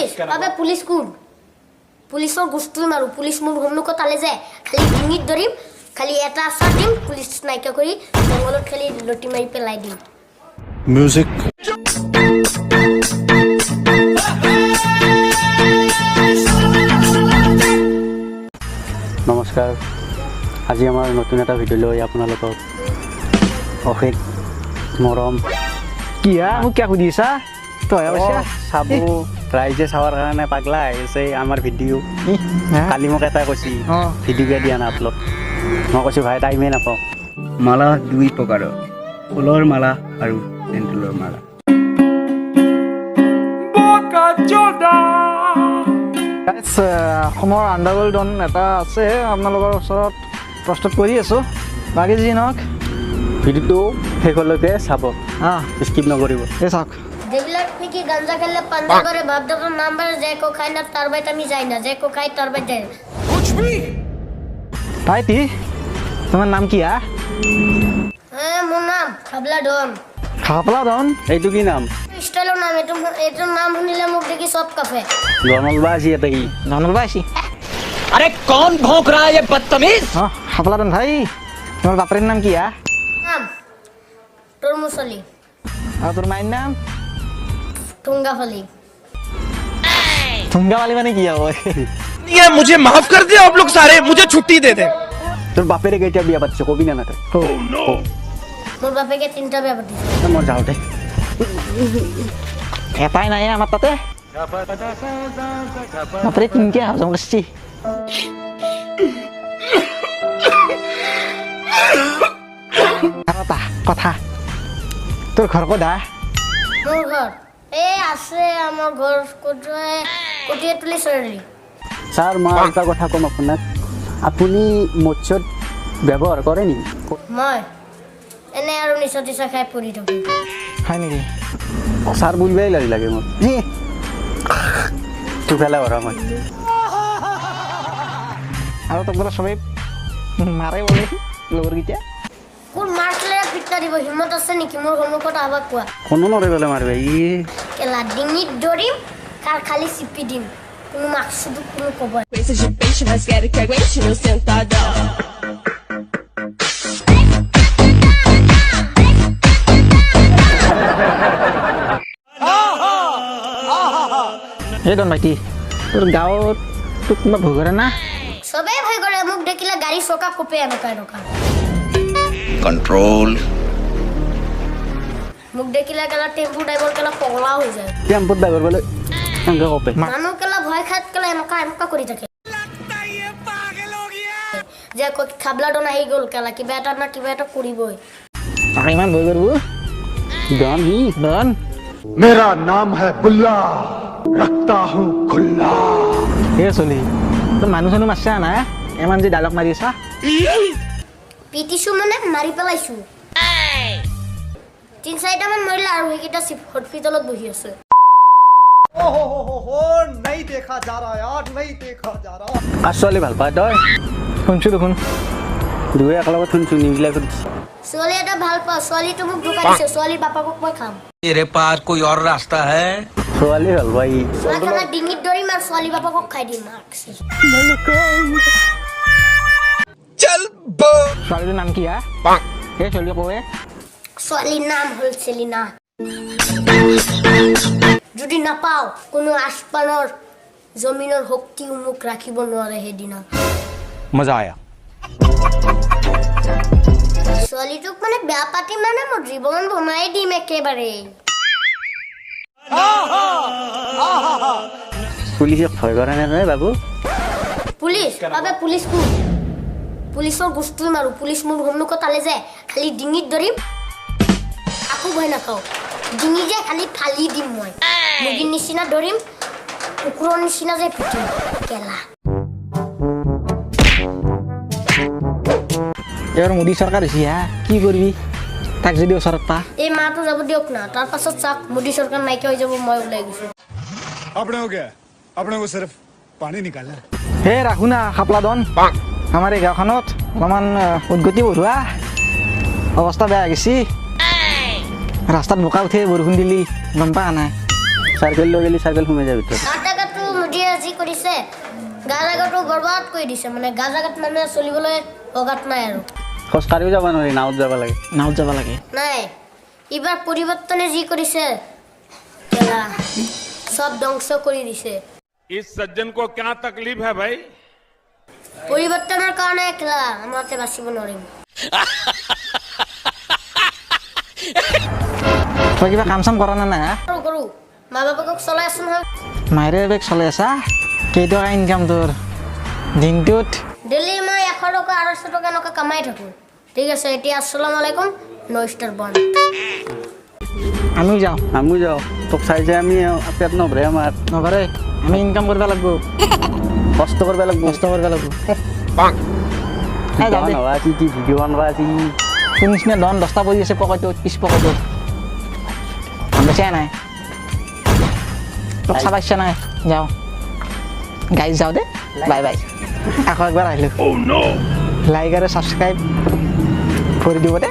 Police বাবে police কোন? পুলিচৰ গোষ্ঠী মাৰো। পুলিচ মোৰ সন্মুখত আলে যে খালি ডিঙিত ধৰিম, খালি এটা আচাৰ দিম, পুলিচ নাইকিয়া কৰি জংঘলত খালি লটি মাৰি পেলাই দিম। Music. নমস্কাৰ, আজি আমাৰ নতুন এটা ভিডিঅ' লৈ আপোনালোকক অশেষ মৰম। কি হা, মোক কিয় সুধিছা? তই কৈছা। চাব, ৰাইজে চাবৰ কাৰণে পাগলা হৈ আছে আমাৰ ভিডিঅ'। কালি মোক এটা কৈছি, ভিডিঅ' কিয় দিয়া নাই আপলোড? মই কৈছোঁ, ভাই, টাইমেই নাপাওঁ। মালা দুই প্ৰকাৰৰ, ফুলৰ মালা আৰু তেন্তুলৰ মালা। Guys, অসমৰ আণ্ডাৰৱৰ্ল্ড ডন এটা আছে, আপোনালোকৰ ওচৰত প্ৰস্তুত কৰি আছোঁ। বাকী যি নহওক, ভিডিঅ'টো শেষলৈকে চাব, স্কিপ নকৰিব। এই চাওক। যেবিলাক নাকি গাঞ্জা খেললে পাঞ্জা বাৰে, বাপ দাদাৰ নাম বাৰে, যে একো খায় না তাৰ বাইত আমি যাই না, যে একো খাই তাৰ বাইত যায়। ভাইটি, তোমাৰ নাম কি হা? এ, মোৰ নাম খাবলা ডন। খাপলা ডন? এইটো কি নাম? ষ্টাইলৰ নাম এইটো। এইটোৰ নাম শুনিলে মোক দেখি চব কাফে। জনল বা আছে এটা কি? ধনল বা আছি। अरे, कौन भौंक रहा है ये बदतमीज? অঁ, খাপলা ডন ভাই, তোমাৰ বাপেৰ নাম কি হা? নাম তৰমুজ আলী। আৰু তোৰ মায়েৰ নাম? ঠুংগাফালি। ঠুংগাবালি মানে কি হ'ব? ये मुझे माफ कर दे आप लोग सारे, मुझे छुट्टी दे दे। তোৰ বাপেৰে কেতিয়া বিয়া পাতিছে কবি না তই? মোৰ বাপেকে তিনিটা বিয়া পাতিছে। মই যাওঁ দে। এটাই নাই আমাৰ তাতে, বাপৰে তিনটে হজম কৰছি। আৰু এটা কথা, তোৰ ঘৰ ক'ত হা? মোৰ ঘৰ এই আছে, আমাৰ ঘৰ কটীয়াতুলি চাৰিআলি। ছাৰ, মই আৰু এটা কথা ক'ম আপোনাক। আপুনি মদ চদ ব্যৱহাৰ কৰে নেকি? মই এনে আৰু নিচা টিচা খাই পৰি থাকোঁ। হয় নেকি? ছাৰ বুলিবই লাজ লাগে মোৰ। তোৰ ফেলা ভৰা মই। আৰু তোক বোলে চবেই মাৰে বোলে লগৰকেইটা? কোন মাৰছিলে? পিটনা দিব হিম্মত আছে নেকি? মোৰ সন্মুখত আহবা কোৱা। কোনো নৰে বোলে মাৰিব ই। কেলা ডিঙিত ধৰিম তাৰ, খালি চিপি দিম, কোনো মাকচুটো কোনো ক'ব Cabeça de peixe, mas quero que aguente meu sentadão. এই ডন ভাইটি, তোৰ গাঁৱত তোক কোনোবা ভয় কৰে না? চবেই ভয় কৰে মোক দেখিলে। গাড়ী চকা কঁপে এনেকুৱা এনেকুৱা। কণ্ট্ৰল। মোক দেখিলে কেলা টেম্পু ড্ৰাইভাৰ কেলা পগলা হৈ যায়। টেম্পুত ড্ৰাইভাৰ বোলে এনেকৈ কপে। মানুহ কেলা ভয় খাত কেলা এনেকুৱা এনেকুৱা কৰি থাকে যে খাবলা ডন আহি গ'ল, কেলা কিবা এটা না কিবা এটা কৰিবই। তাক ইমান ভয় কৰিব? ডন সি। ডন। मेरा नाम है बुल्ला, रखता हूँ खुला। এই চলি, তই মানুহ চানুহ মাৰছা না? ইমান যে ডাইলগ মাৰি আছা। পিটিছো মানে মাৰি পেলাইছো। তিনি চাৰিটামান মৰিলে আৰু সেইকেইটা হস্পিটেলত বহি আছে। नहीं देखा जा रहा यार, नहीं देखा जा रहा। কাৰ ছোৱালী ভাল পায় তই? শুনছোঁ দেখোন। দুয়ে একেলগত শুনছোঁ, নিউজ লাইভত। ছোৱালী এটা ভাল পাওঁ, ছোৱালীটো মোক ধোকা দিছে। ছোৱালীৰ বাপাকক মই খাম। मेरे पास कोई और रास्ता है? ছোৱালী ভাল পায় ই। মই কেলা ডিঙিত ধৰিম আৰু ছোৱালী বাপাকক খাই দিম মাক। ছোৱালীটোৰ নাম কি হা? এই চলি, কৱে। ছোৱালীৰ নাম হ'ল চেলিনা। যদি নাপাওঁ, কোনো আসমানৰ জমিনৰ শক্তিও মোক ৰাখিব নোৱাৰে সেইদিনা। मजा आया। ছোৱালীটোক মানে বেয়া পাতি মানে মোৰ জীৱন বনাই দিম একেবাৰে। পুলিচক ভয় কৰে নে তই বাবু? পুলিচ বাবে পুলিচ কোন? পুলিচৰ গোষ্ঠী মাৰো। পুলিচ মোৰ সন্মুখত আলে যে খালি ডিঙিত ধৰিম, আকো ভয় নাখাওঁ। ডিঙি যে খালি ফালি দিম মই, মুৰ্গীৰ নিচিনা ধৰিম, কুকুৰৰ নিচিনা যে পিটিম কেলা। এইবাৰ মোদী চৰকাৰ হৈছে হা, কি কৰিবি তাক যদি ওচৰত পা? এই মাহটো যাব দিয়ক না, তাৰ পাছত চাওক, মোদী চৰকাৰ নাইকিয়া হৈ যাব, মই ওলাই গৈছো। अपने हो गया, अपने को सिर्फ पानी निकालना है। হে ৰাখো না খাপলা ডন, আমাৰ এই গাঁওখনত অলপমান উদগতি বঢ়োৱা, অৱস্থা বেয়া হৈ গৈছে। ৰাস্তাত বোকা উঠে বৰষুণ দিলি, গম পা নাই? চাইকেল লৈ গ'লে চাইকেল সোমাই যায় ভিতৰত। তাৰ যি কৰিছে, গা জাগাটো বৰবাদ কৰি দিছে। মানে গা জাগাত মানুহে চলিবলৈ অগাত নাই আৰু। খোজকাঢ়িও যাব নোৱাৰি, নাৱত যাব লাগে। নাৱত যাব লাগে। নাই, এইবাৰ পৰিৱৰ্তনে যি কৰিছে, কেলা চব ধ্বংস কৰি দিছে। इस सज्जन को क्या तकलीफ है भाई? পৰিৱৰ্তনৰ কাৰণে কেলা আমাতে বাচিব নোৱাৰিম। তই কিবা কাম চাম কৰা নে নাই হা? কৰোঁ, কৰোঁ, মা বাপেকক চলাই আছো নহয়। মায়েৰে বেগ চলাই আছা? কেইটকা ইনকাম তোৰ দিনটোত? ডেইলি মই 100 টকা, 250 টকা এনেকুৱা কামাই থাকোঁ। ঠিক আছে, এতিয়া আসসালামু আলাইকুম, ন ষ্টাৰ বন্ধ। আমিও যাওঁ। আমিও যাওঁ। তোক চাই চাই আমি পেট নভৰে আমাৰ। নভৰে, আমি ইনকাম কৰিব লাগিব। কষ্ট কৰিব লাগিব। কষ্ট কৰিব লাগিব। এই যাওঁ দে। ডন হবা আছি, কি ভিডিঅ' বনাবা আছি। তোৰ নিচিনা ডন 10টা পৰি আছে পকেটত, পিছ পকেটত। বেচাই নাই, তোক চাব ইচ্ছা নাই। যাওঁ গাইজ, যাওঁ দে, বাই বাই। আকৌ একবাৰ আহিলোঁ, লাইক আৰু ছাবস্ক্ৰাইব কৰি দিব দে।